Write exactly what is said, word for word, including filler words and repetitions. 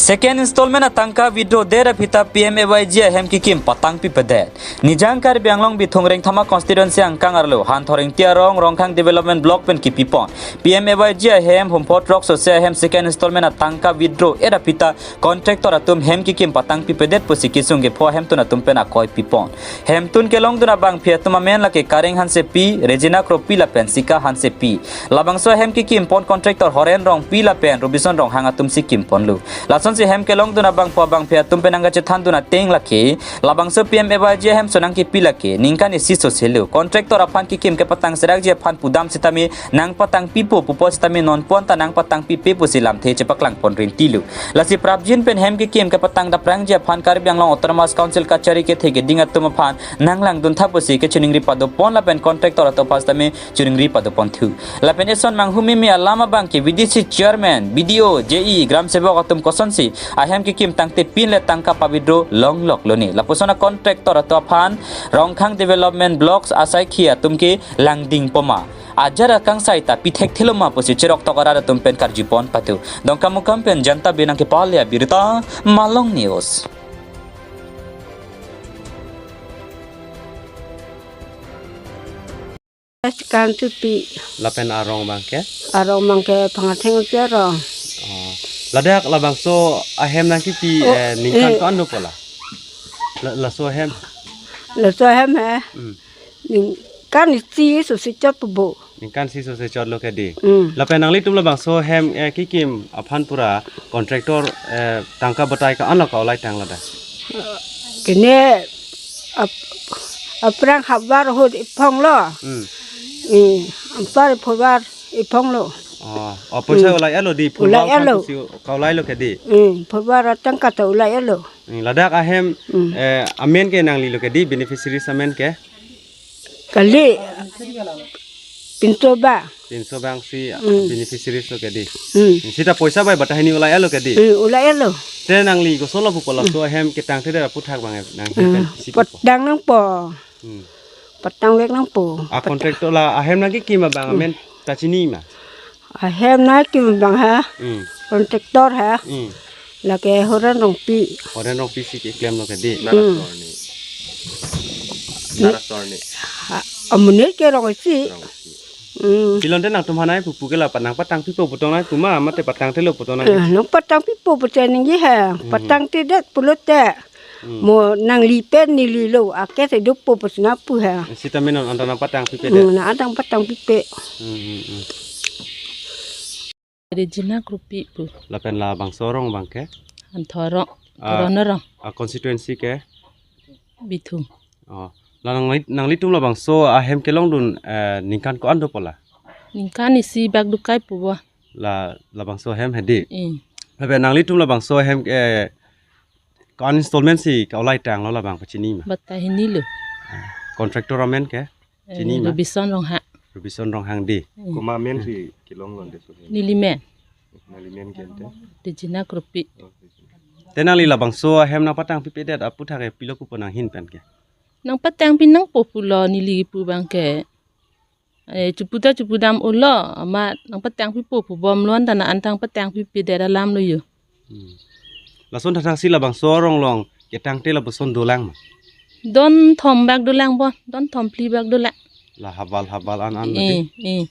Second installment atangka withdraw det aphi ta P M A Y G ahem kekim patangpipedet. Nijang Karbi Anglong Bithung Rengthama constituency angkang arlo Hanthor Ingti arong Rongkhang Development Block pen kipipon P M A Y G ahem humphot rok sose ahem second installment atangka withdraw et aphi ta contractor atum hem kekim patangpipedet pusi kesung kepho ahemtun atum pen akoi pipon. Hemtun kelongdun abangphi atum amen lake Kareng Hansepi, Regina Kropi lapen Sika Hansepi. Labangso ahem kekimpon contractor Horen Rongpi lapen Robinson Ronghang atumsi kimponlo. Lasonsi hem kelongdun abangphu abangphi atum pen nangkachethandun ateng lake, labangso P M A Y G ahem sonang kipi lake ningkan isi soselo. Contractor aphan kekim kepatang serakji aphan pudam sitame nangpatangpipo pupo sitame nonpon ta nangpatangpipe pusi lamthe chepaklangpon rintilo. Lasi prapjin pen hem kekim kepatang daprangji aphan Karbi Anglong Autonomous Council kachari kethe keding atum aphan nanglangdun tha pusi kechiningri padopon lapen contractor atum aphan sitame chiningri padoponthu. Lapen eson manghumeme alam abangke V D C chairman, B D O, J E, gram sevok atum kosonsi ahem kekim tangtepin le tangka pa-withdraw longlok lone. Lapuson a contractor atum aphan Rongkhang Development Blocks asaikhi atum ke langding poma. Ajat akangsai ta pithekthelo ma pusi cheroktok arat atum pen karjupon patu. Dongkamukam pen Janta Binang kepale abirta Malong News. Sekan tupi. Lapen arong abangke? Arong abangke Phangatheng Upi arong. Oh. Ladak labangso ahem nangkipi, oh, eh, ningkan eh, ko-an dopo la? La, laso ahem? Laso ahem he? Hmm. Ningkan isi sose chot pubo. Ningkan isi sose chotlo ke di. Hmm. Lapen nanglitum labangso ahem, eh, kekim aphan pura contractor, eh, tangka batai ko-an lo ka-olai tang ladak? Kene ap-, aphrang havar ahut iphonglo. Hmm. Hmm. Anpar phovar iphonglo. Oh, oh, poisa, hmm, olai-etlo di, phovar, olai-etlo, aphan pusi ka-olailo ke di. Hmm, phovar atangka ta olai-etlo. Hmm, ladak ahem, hmm, eh, amen ke nanglilo ke di, beneficiaries amen ke? Kali. Pinso ba. Pinso abangsi, hmm, beneficiaries lo ke di. Hmm. Sita poisa bai batai hini olai-etlo ke di. Hmm, olai-etlo. Te nangli kosonlo pupo laso, hmm, ahem ketangtedet aputhak abang nang, hmm, pen isi pupo. Patang nangpo. Hmm. Patangvek nangpo. A contractor la ahem nangkekim abang, hmm, amen ta chini ma? Ahem nangkekim abang ha? Hmm. Contractor ha? Hmm. Lake Horen Rongpi. Horen Rongpi si keklemlo ke di. Hmm. Nara sorni. Nara sorni. Ha, amonit ke Rongsi. Rongsi. Hmm. Pilon te nangtum hanai pupu ke la pa nangpatangpipo pu tong nangtum ma, mate patangtelo pu tong nang. Eh, nangpatangpipo pu te ningje ha. Hmm. Patangtedet pulote. Hmm. Mo nangli pen nelilo, ake si dopo pusi nangpu ha. Sitame non anta nangpatangpipedet. Hmm, non anta nangpatangpipe. Hmm, hmm, hmm. Regina Kropi pu. Lapen labangso arong abangke? Hanthor arong. Ah, Toron arong. Ah, constituency ke? Bithung. Oh. La nangli, nanglitum labangso ahem kelongdun, eh, ningkan ko-an dopo la? Ningkan isi bak dukai pubo. La, labangso ahem he di. Hmm. Lapen nanglitum labangso ahem, eh, ko-an installment si ka-olai tanglo labang pachini ma? Batai hinilo. Contractor amen ke? Eh, chini ma? Robinson Ronghang. Robinson Ronghang di. Hmm. Komat amen si kelonglo de so? Neli men. Nangli men ke ante? Regina Kropi. Oh, Regina. Te nangli labangso ahem nangpatangpipedet aputhak ke pilo pupo nanghin pen ke? Nangpatangpi nangpo pulo neli pu abangke. Eh, chupu ta chupudam ulo, amat nangpatangpipo pubom lo anta non anta nangpatangpipedet alamlo yo. Hmm. Lason thakthaksi labangso arong along ketangte lapuson dolang ma? Don thom bak dolang bo, don thom phli bak dolang. La haval haval an an mati? Eh, eh.